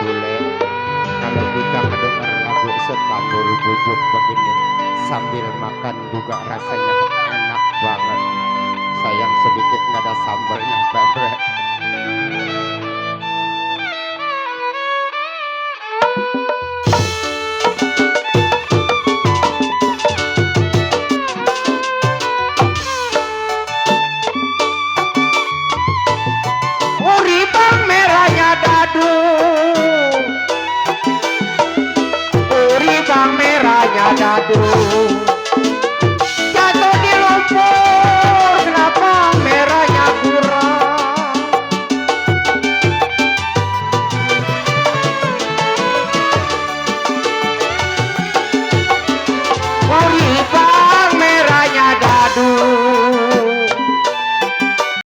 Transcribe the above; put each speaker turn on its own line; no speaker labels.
bule. Kalau kita mendengar lagu Secambur Bujuk begini sambil makan juga rasanya enak banget. Sayang sedikit nggak ada sambalnya, bebek. Uripang merahnya dadu, uripang merahnya dadu.